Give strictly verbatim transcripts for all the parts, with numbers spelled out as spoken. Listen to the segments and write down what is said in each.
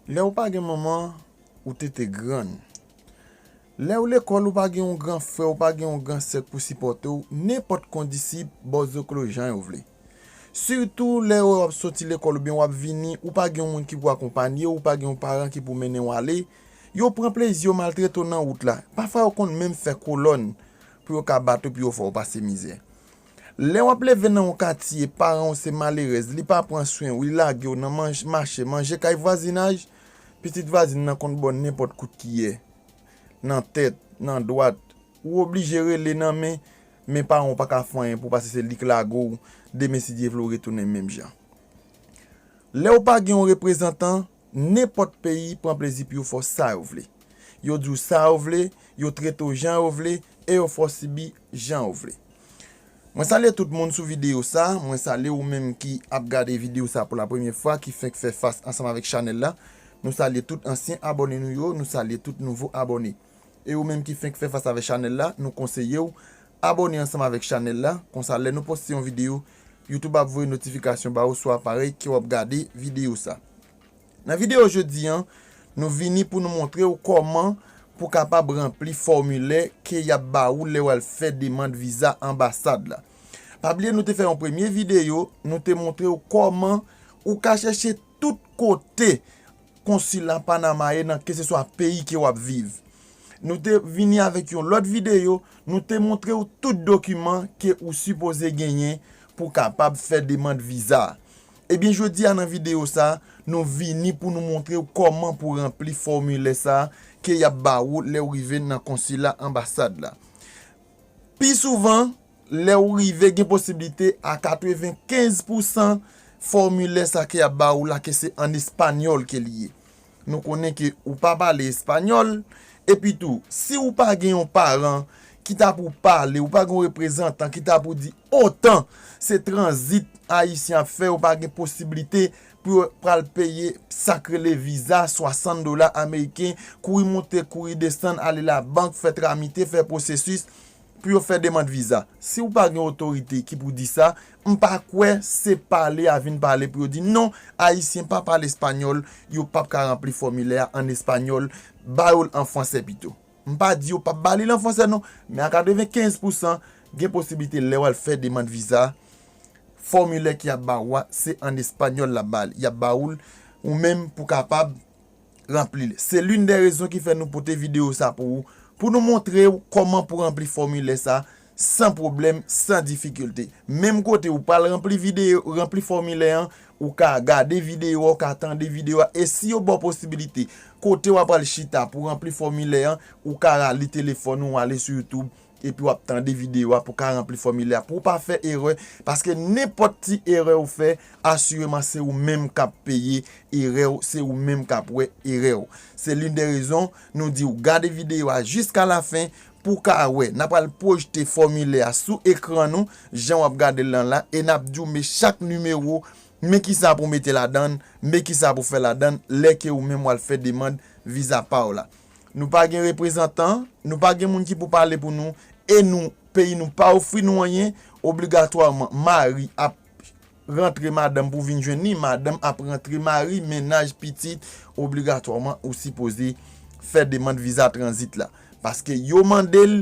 Lè ou pa gen manman, ou tete grann. Lè ou lekòl, ou pa gen yon gran frè, ou pa gen yon gran sè k pou sipòte w, nenpòt kondisib bò zoklo jan yo vle. Sitou lè w ap soti lekòl oubyen w ap vini, ou pa gen yon moun ki pou akonpanye w, ou pa gen yon paran ki pou mennen w ale. Yo pran plezi yo maltrete w nan wout la. Pafwa yo konn menm fè kolòn pou yo ka bat ou, pou yo fè w pase mizè. Lè w ap leve nan yon katye, paran w se malerèz, li pa pran swen w, li lage w nan manj, mache, manje kay vwazinaj, pitit vwazin nan konn ba w nenpòt kout kiyè, nan tèt, nan dwat, ou oblije rele nan men, men paran w pa ka fè anyen pou w paske se li k lage w, demen si Dye vle w retounen menm jan. Lè w pa gen yon reprezantan, nenpòt peyi pran plezi pou yo fè w sa yo vle. Yo di w sa yo vle, yo trete w jan yo vle, e yo fè w sibi jan yo vle. Mwen salye tout moun sou videyo sa, mwen salye ou menm ki ap gade videyo sa pou la premyè fwa, ki fenk fè fas ansanm avèk chanèl la. Nou salye tout ansyen abòne nou yo, nou salye tout nouvo abòne. E ou menm ki fenk fè fas avèk chanèl la, nou konseye w abòne ansanm avèk chanèl la, konsa lè nou poste yon videyo, YouTube ap voye notifikasyon ba ou sou aparèy ke w ap gade videyo sa. Nan videyo jodi an, nou vini pou nou montre w kòman pou kapab ranpli fòmilè ke y ap ba ou lè w al fè demann viza anbasad la. Pa bliye nou te fè yon premye videyo, nou te montre w kòman ou ka chèche tout kote konsila Panama ye nan keseswa peyi ke w ap viv. Nou te vini avèk yon lòt videyo, nou te montre w tout dokiman ke ou sipoze genyen pou kapab fè demann viza. Ebyen, jodi a nan videyo sa, nou vini pou nou montre w kòman pou ranpli fòmilè sa ke y ap ba ou lè w rive nan konsila anbasad la. Pi souvan, lè w rive, gen posiblite a katrevenkenz pousan fòmilè sa ke y ap ba ou la ke se an espanyòl ke li ye. Nou konnen ke ou pa pale espanyòl, epi tou, si ou pa gen yon paran ki ta pou pale, ou pa gen yon reprezantan ki ta pou di otan, se tranzit ayisyen ap fè, ou pa gen posiblite pou yo pral peye sa k rele viza, swasant dola ameriken, kouri monte, kouri desann, ale labank, fè tramite, fè pwosesis pou yo fè demann viza. Si ou pa gen otorite ki pou di sa, m pa kwè se pale a vin pale pou yo di non, ayisyen pa pale espanyòl, yo p ap ka ranpli fòmilè a an espanyòl, ba yo l an fransè pito. M pa di yo p ap ba li l an fransè non, men a katrevenkenz pousan, gen posiblite lè w al fè demann viza, fòmilè ke y ap ba ou a, se an espanyòl l ap ba, y ap ba ou l, ou menm pou kapab ranpli l. Se l'une des raisons ki fè nou pote videyo sa pou ou, pou nou montre w kòman pou ranpli fòmilè sa san pwoblèm, san difikilte. Menm kote ou pral ranpli videyo, ranpli fòmilè an, ou ka gade videyo a, ou ka tande videyo a, e si yo ba w posibilite, kote w ap al chita pou ranpli fòmilè an, ou ka rale telefòn ou, ale sou YouTube, epi w ap tande videyo a pou ka ranpli fòmilè a, pou w pa fè erè, paske nenpòt ti erè ou fè, asireman se ou menm k ap peye erè w, se ou menm k ap wè erè w. Se l'une des raisons nou di w gade videyo a jiska lafen pou w ka wè. N a pral pwojte fòmilè a sou ekran nou, jan w ap gade l lan la, e n ap di w men chak nimewo, men kisa pou mete ladan l, men kisa pou fè ladan l, lè ke ou menm w al fè demann viza pa w la. Nou pa gen reprezantan, nou pa gen moun ki pou pale pou nou, e nou, peyi nou pa ofri nou anyen, obligatwaman, mari ap rantre madanm pou vin jwenn li, madanm ap rantre mari, mennaj, pitit, obligatwaman, ou sipoze fè demann viza tranzit la. Paske yo mande l,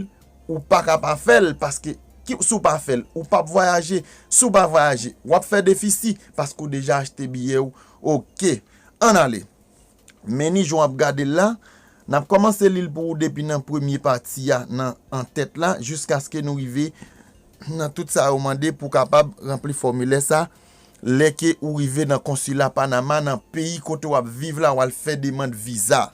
ou pa ka pa fè l, paske ki, si w pa fè l, ou p ap vwayaje, si w pa vwayaje, w ap fè defisi, paske w deja achte biyè w, oke, ann ale. Men ni jan w ap gade l la, n ap kòmanse li l pou ou depi nan premye pati a nan antèt la, jiskaske nou rive nan tout sa yo mande pou w kapab ranpli fòmilè sa, lè ke ou rive nan konsila Panama nan peyi kote w ap viv la, w al fè demann viza.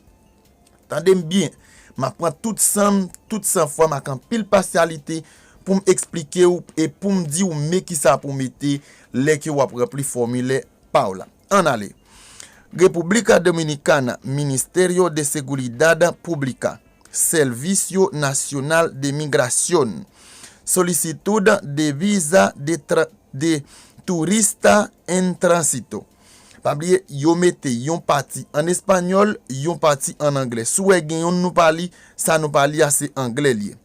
Tande m byen, m ap pran tout san m, tout san fwa m ak anpil pasyalite pou m eksplike w e pou m di w men kisa pou w mete lè ke w ap ranpli fòmilè pa w la. Ann ale. República Dominicana, Ministerio de Seguridad Pública, Servicio Nacional de Migración, Solicitud de Visa de, tra- de Turista en Tránsito. Pa bliye, yo mete yon pati an espanyòl, yon pati an anglè. Si w wè gen yonn nou pa li, sa nou pa li a se anglè li ye.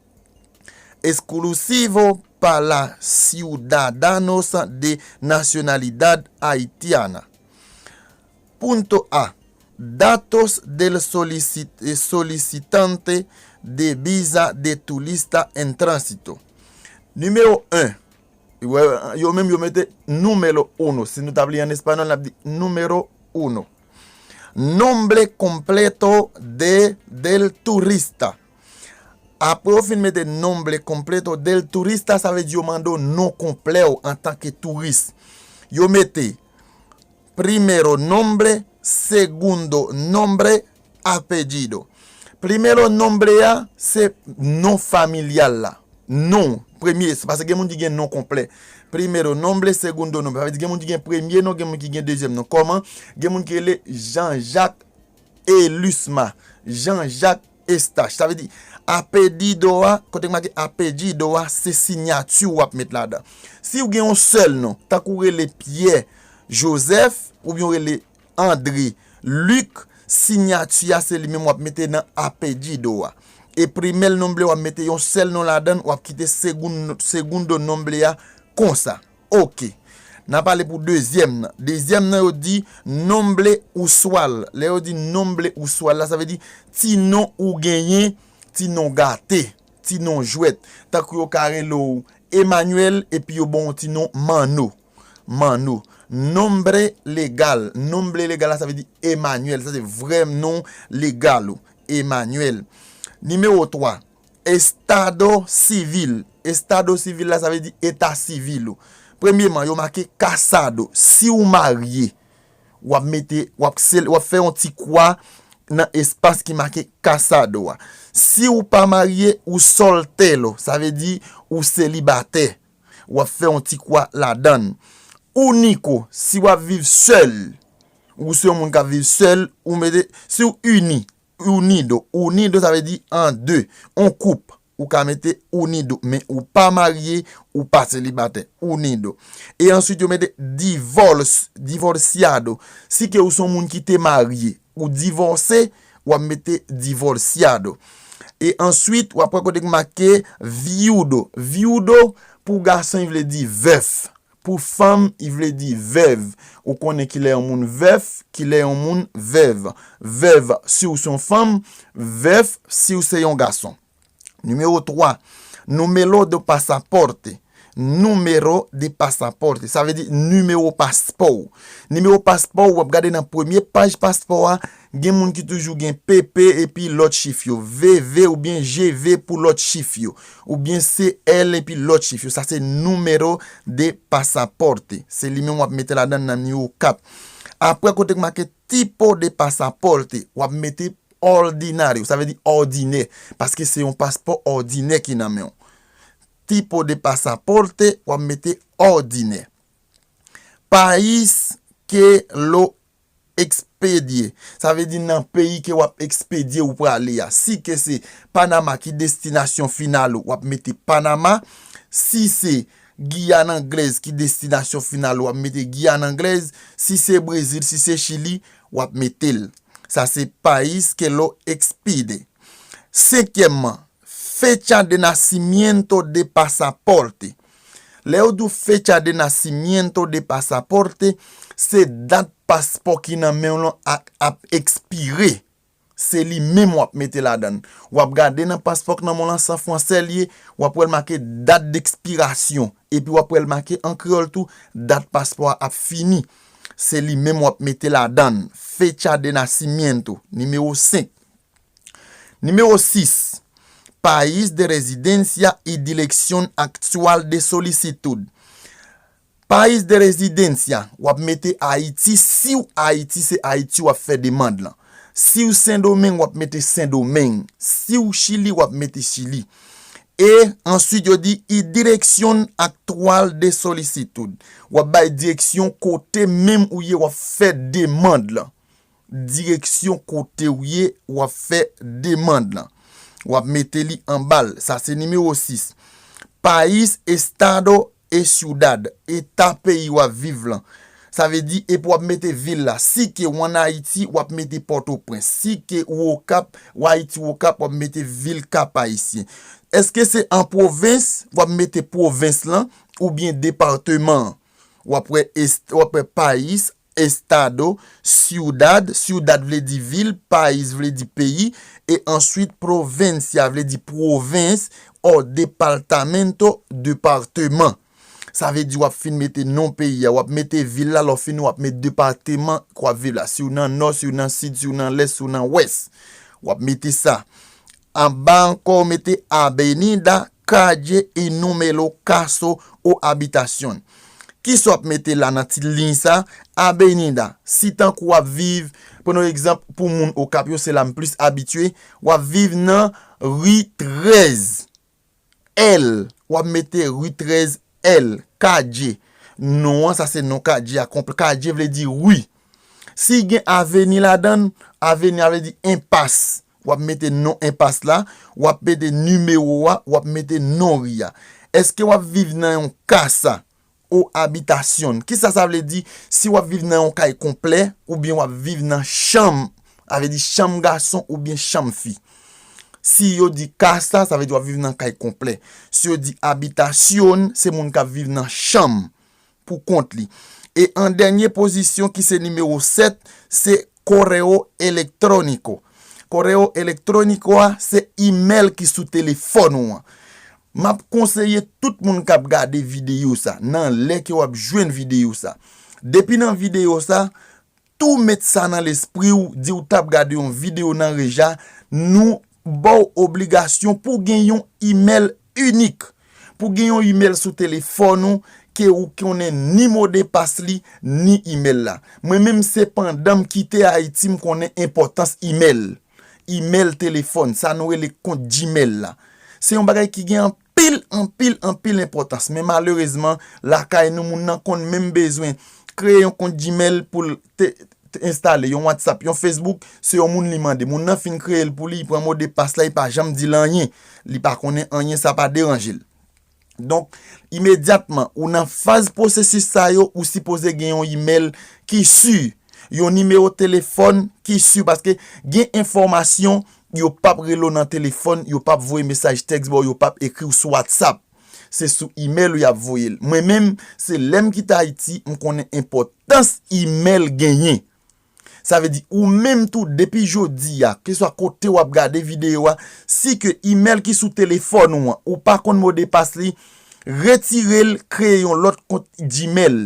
Exclusivo para ciudadanos de nacionalidad haitiana. Punto A. Datos del solicit- eh, solicitante de visa de turista en tránsito. Nimewo en. Yo menm yo mete número uno. Si nou ta vle an espanyòl, n ap di número uno. Nombre completo de del turista. Apre yo fin mete nombre completo del turista, sa vle di yo mande w non konplè w antanke touris. Yo mete primero nombre, segundo nombre, apellido. Primero nombre a se non familyal la. Non, premye, se paske gen moun ki gen non konplè. Primero nombre, segundo nombre. Sa vle di gen moun ki gen premye non, gen moun ki gen dezyèm non. Kòman? Gen moun ki rele Jean Jacques Elusma, Jean Jacques Eustache. Sa vle di, apellido a, kote k make apellido a, se siyati w ap met ladan. Si w gen yon sèl non, tankou w rele Pierre Joseph, oubyen w rele André Luc, siyati a se li menm w ap mete nan apellido a. E primer nombre w ap mete yon sèl non ladan, w ap kite segun- segundo nombre a konsa. Ok. N a pale pou dezyèm nan. Dezyèm nan yo di nombre usual. Lè yo di nombre usual la, sa vle di ti non ou genyen, ti non gate, ti non jwèt. Tankou yo ka rele w Emmanuel epi yo ba w yon ti non Manno. Manno. Nombre legal. Nombre legal la, sa vle di Emmanuel. Sa se vrè non legal ou. Emmanuel. Nimewo twa. Estado civil. Estado civil la, sa vle di eta sivil ou. Premyeman, yo make casado. Si w marye, w ap mete, w ap sel- w ap fè yon ti kwa nan espas ki make casado a. Si w pa marye, ou soltero, sa vle di ou selibatè. W ap fè yon ti kwa ladan l. Único, si w ap viv sèl, ou se yon moun k ap viv sèl, ou mete, si w ini, unido. Unido, sa vle di an de, on koup. Ou ka mete unido, men ou pa marye, ou pa selibatè. Unido. E answit, yo mete divorce, divorciado. Si ke ou se yon moun ki te marye, ou divòse, w ap mete divorciado. E answit, w ap wè kote k make viudo. Viudo, pou gason, li vle di vèf. Pou fanm, li vle di vèv. Ou konnen kilè yon moun vèf, kilè yon moun vèv. Vèv, si w se yon fanm, vèf, si w se yon gason. Nimewo twa, número de pasaporte. Número de pasaporte. Sa vle di nimewo paspò w. Nimewo paspò w, w ap gade nan premye paj paspò a, gen moun ki toujou gen P P epi lòt chif yo. V V oubyen G V pou lòt chif yo. Oubyen C L epi lòt chif yo. Sa se número de pasaporte. Se li menm w ap mete ladan nan nimewo kat. Apre, kote k make tipo de pasaporte, w ap mete ordinario, sa vle di òdinè, paske se yon paspò òdinè ki nan men w. Tipo de pasaporte, w ap mete òdinè. País que lo expedie, sa vle di nan peyi ke w ap ekspedye ou prale a. Si ke se Panama ki destinasyon final ou, w ap mete Panama. Si se Giyàn Anglèz ki destinasyon final ou, w ap mete Giyàn Anglèz. Si se Brezil, si se Chili, w ap mete l. Sa se país que lo expide. Senkyèmman, fecha de nacimiento de pasaporte. Lè yo di w fecha de nacimiento de pasaporte, se dat paspò ki nan men w lan ak ap ekspire. Se li menm w ap mete ladan l. W ap gade nan paspò k nan men w lan, se an fransè l ye, w ap wè l make date d'expiration. Epi w ap wè l make an kreyòl tou, dat paspò a ap fini. Se li menm w ap mete ladan l. Fecha de nacimiento, nimewo senk. Nimewo sis, país de residencia y dirección actual de solicitud. País de residencia, w ap mete Ayiti. Si w Ayiti, se Ayiti w ap fè demann lan. Si w Sendomeng, w ap mete Sendomeng. Si w Chili, w ap mete Chili. E answit, yo di, y dirección actual de solicitud. W ap bay direksyon kote menm ou ye, w ap fè demann lan. Direksyon kote w ye, w ap fè demann lan. W ap mete li anba l. Sa se nimewo sis. País, estado y ciudad. Eta peyi w ap viv lan. Sa vle di, epi w ap mete vil la. Si ke w ann Ayiti, w ap mete Pòtoprens. Si ke ou Okap, w Ayiti, w Okap, w ap mete vil Kap Ayisyen. Èske se an pwovens, w ap mete pwovens lan, oubyen depatman an? W ap wè est-, w ap wè país, estado, ciudad, ciudad vle di vil, país vle di peyi, e answit provincia vle di pwovens, o departamento, depatman. Sa vle di w ap fin mete non peyi a, w ap mete vil la, lè w fini w ap met depatman ke w ap viv la. Si w nan nò, si w nan sid, si w nan lès, si w nan wès. W ap mete sa. Anba ankò, w mete avenida, calle y número, caso o habitación. Kisa w ap mete la nan ti liy sa? Avenida. Si tankou w ap viv, pran yon egzanp pou moun Okap yo, se la m plis abitye, w ap viv nan ri trèz. L, w ap mete ri trèz L, calle. Non an, sa se non calle a, konp-, calle vle di ri. Si gen aveni ladan l, aveni a vle di enpas. W ap mete non enpas la, w ap mete nimewo a, w ap mete non ri a. Èske w ap viv nan yon casa o habitación? Kisa sa vle di si w ap viv nan yon kay konplè oubyen w ap viv nan chanm, sa vle di chanm gason oubyen chanm fi? Si yo di casa, sa vle di w ap viv nan kay konplè. Si yo di habitación, se moun k ap viv nan chanm pou kont li. E an dènye pozisyon, ki se nimewo sèt, se correo electrónico. Correo electrónico a, se imèl ki sou telefòn ou an. M ap konseye tout moun k ap gade videyo sa, nan lè ke w ap jwenn videyo sa. Depi nan videyo sa, tou met sa nan lespri w, di w t ap gade yon videyo nan Reja, nou ba w obligasyon pou gen yon imèl inik. Pou gen yon imèl sou telefòn ou ke ou konnen ni modepas li, ni imèl la. Mwen menm se pandan m kite Ayiti m konnen enpòtans imèl. Imèl telefòn, sa nou rele kont Gmail la. Se yon bagay ki gen anpil, anpil, anpil enpòtans. Men malerezman, lakay nou moun nan konn menm bezwen kreye yon kont Gmail pou l te, te enstale, yon WhatsApp, yon Facebook, se yon moun li mande. Moun nan fin kreye l pou li, li pran modepas la, li pa janm di l anyen. Li pa konnen anyen, sa pa deranje l. Donk, imedyatman, ou nan faz pwosesis sa yo, ou sipoze gen yon imèl ki si, yon nimewo telefòn ki si, paske gen enfòmasyon yo p ap rele w nan telefòn, yo p ap voye mesaj tèks ba w, yo p ap ekri w sou WhatsApp. Se sou imèl ou y ap voye l. Mwen menm, se lè m kite Ayiti, m konnen enpòtans imèl genyen. Sa vle di, ou menm tou, depi jodi a, keswa kote w ap gade videyo a, si ke imèl ki sou telefòn ou an, ou pa konn modepas li, retire l, kreye yon lòt kont Gmail,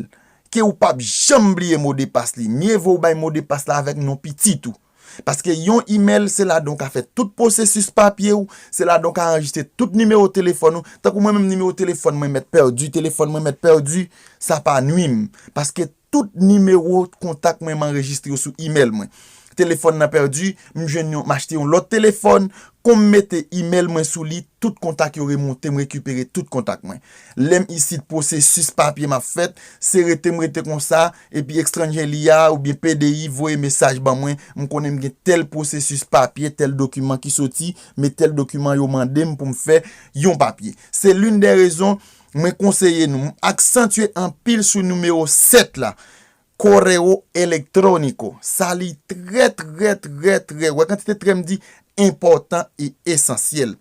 ke ou p ap janm bliye modepas li. Mye vo ou bay modepas la avèk non pitit ou. Paske yon imèl, se ladan w ka fè tout pwosesis papye w, se ladan w ka anrejistre tout nimewo telefòn ou. Tankou mwen menm, nimewo telefòn mwen mèt pèdi, telefòn mwen mèt pèdi, sa pa nwi m. Paske tout nimewo kontak mwen, m anrejistre yo sou imèl mwen. Telefòn nan pèdi, m jwenn yon, m achte yon lòt telefòn, kon m mete imèl mwen sou li, tout kontak yo remonte, m rekipere tout kontak mwen. Lè m isit, pwosesis papye m ap fèt, se rete m rete konsa, epi Extranjería oubyen P D I voye mesaj ban mwen, m konnen m gen tèl pwosesis papye, tèl dokiman ki soti, men tèl dokiman yo mande m pou m fè yon papye. Se l'une des raisons mwen konseye nou, m aksantye anpil sou nimewo sèt la, correo electrónico. Sa li trè, trè, trè, trè, wè kantite trè m di, enpòtan e esansyèl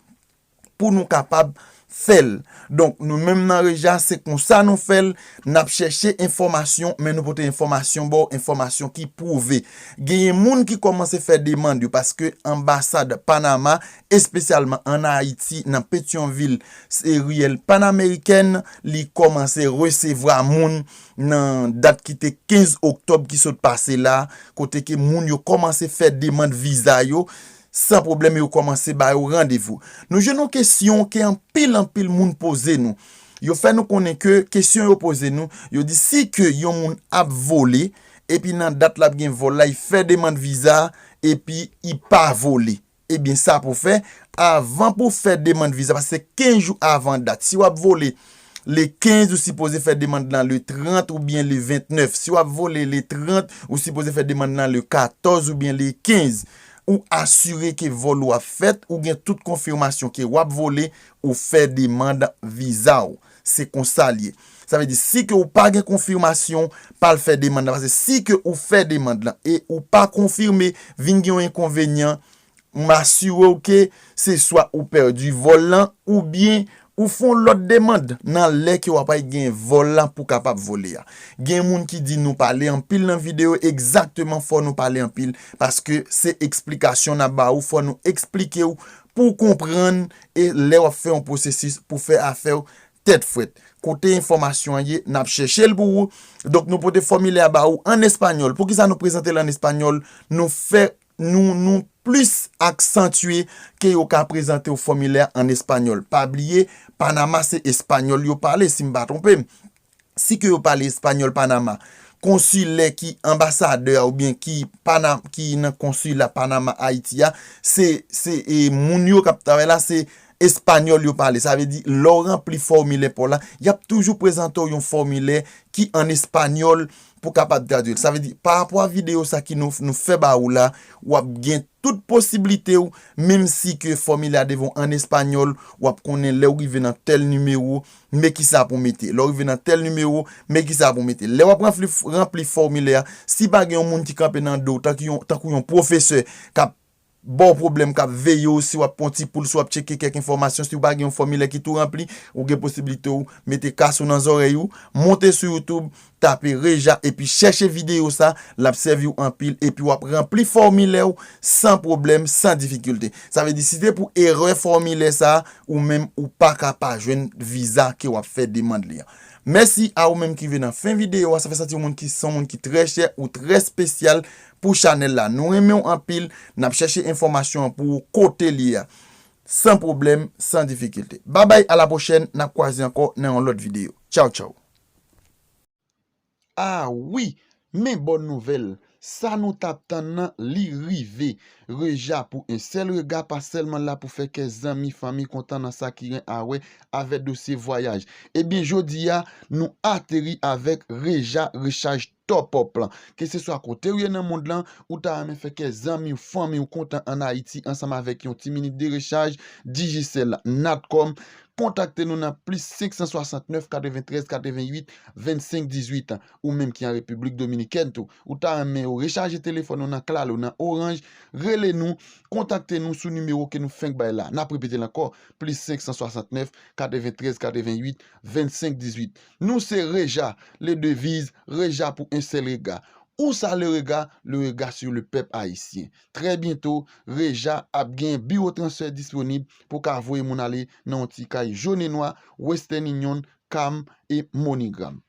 pou nou kapab fè l. Donk, nou menm nan Reja, se konsa nou fè l, n ap chèche enfòmasyon, men nou pote enfòmasyon ba w, enfòmasyon ki pwouve. Genyen moun ki kòmanse fè demann yo, paske anbasad Panama, espesyalman ann Ayiti, nan Petyonvil, se riyèl Panamerikèn, li kòmanse resevwa moun nan dat ki te kenz oktòb ki sot pase la, kote ke moun yo kòmanse fè demann viza yo, san pwoblèm yo kòmanse ba yo randevou. Nou jwenn yon kesyon ke anpil, anpil moun poze nou. Yo fè nou konnen ke kesyon yo poze nou, yo di si ke yon moun ap vole, epi nan dat l ap gen vòl la, li fè demann viza, epi li pa vole. Ebyen, sa pou fè, avan pou fè demann viza, paske se kenz jou avan dat. Si w ap vole le kenz, ou sipoze fè demann lan le trant oubyen le ventnèf. Si w ap vole le trant, ou sipoze fè demann lan le katòz oubyen le kenz. Ou asire ke vòl ou ap fèt, ou gen tout konfimasyon ke w ap vole, ou fè demann viza w. Se konsa l ye. Sa vle di, si ke ou pa gen konfimasyon, pa al fè demann lan. Paske si ke ou fè demann lan e ou pa konfime, vin gen yon enkonvenyan, m asire w ke se swa ou pèdi vòl lan, oubyen Ou fè yon lòt demann nan lè ke w ap al gen vòl la pou kapab vole a. Gen moun ki di nou pale anpil nan videyo, egzakteman fò nou pale anpil, paske se eksplikasyon n ap ba ou, fò nou eksplike w pou w konprann, e lè w ap fè yon pwosesis pou fè afè w tèt frèt. Kote enfòmasyon an ye, n ap chèche l pou ou. Donk, nou pote fòmilè a ba ou an espanyòl. Poukisa nou prezante l an espanyòl? Nou fè, nou, nou plis aksantye ke yo ka prezante w fòmilè a an espanyòl. Pa bliye, Panama se espanyòl yo pale, si m pa twonpe m. Si ke yo pale espanyòl Panama, konsilè ki anbasadè a oubyen ki Pana-, ki nan konsila Panama Ayiti a, se, se, e, moun yo k ap travay la, se espanyòl yo pale. Sa vle di, lè w ranpli fòmilè pa w la, y ap toujou prezante w yon fòmilè ki an espanyòl pou kapab tradui l. Sa vle di, pa rapò a videyo sa ki nou, nou fè ba ou la, w ap gen tout posiblite w, menm si ke fòmilè a devan w an espanyòl, w ap konnen lè w rive nan tèl nimewo, men kisa pou w mete. Lè w rive nan tèl nimewo, men kisa pou w mete. Lè w ap ranpli, ranpli fòmilè a, si pa gen yon moun ki kanpe nan do w, tankou yon, tankou yon pwofesè k ap ba w pwoblèm, k ap veye w, si w ap pran ti poul, si w ap tcheke kèk enfòmasyon, si w pa gen yon fòmilè ki tou ranpli, ou gen posiblite w mete kas ou nan zòrèy ou, monte sou YouTube, tape Reja epi chèche videyo sa, l ap sèvi w anpil epi w ap ranpli fòmilè w san pwoblèm, san difikilte. Sa vle di, si se pou erè fòmilè sa, ou menm ou pa ka pa jwenn viza ke w ap fè demann li an. Mèsi a ou menm ki rive nan fen videyo a. Sa fè santi yon moun ki se yon moun ki trè chè ou trè espesyal pou chanèl la. Nou renmen w anpil, n ap chèche enfòmasyon an pou ou kote li a. San pwoblèm, san difikilte. Babay, a la pwochèn, n ap kwaze ankò nan yon lòt videyo. Tchaw, tchaw. Ah wi, men bòn nouvèl, sa nou t ap tann nan, li rive. Reja pou un seul regard pa sèlman la pou fè kè zanmi, fanmi kontan nan sa ki gen a wè avèk dosye vwayaj. Ebyen, jodi a, nou ateri avèk Reja Rechaj Top Up lan. Keseswa kote w ye nan mond lan, ou ta renmen fè kè zanmi w, fanmi w kontan ann Ayiti ansanm avèk yon ti minit de rechaj, Digicel, Natcom, kontakte nou nan plis senk san swasannnèf, katreventrèz, katrevenwit, vennsenk, dizuit. Ou menm ki an Repiblik Dominikèn tou, ou ta renmen yo rechaje telefòn ou nan Claro, nan Orange, rele nou, kontakte nou sou nimewo ke nou fenk bay la. N ap repete l ankò, plis senk san swasannnèf, katreventrèz, katrevenwit, vennsenk, dizuit. Nou se Reja, le deviz, Reja pou un seul regard. Où ça le regard? Le regard sur le peuple haïtien. Très bientôt, Reja ap gen biwo transfè disponib pou ka voye moun ale nan yon ti kay jòn e nwa, Western Union, Calm e MoneyGram.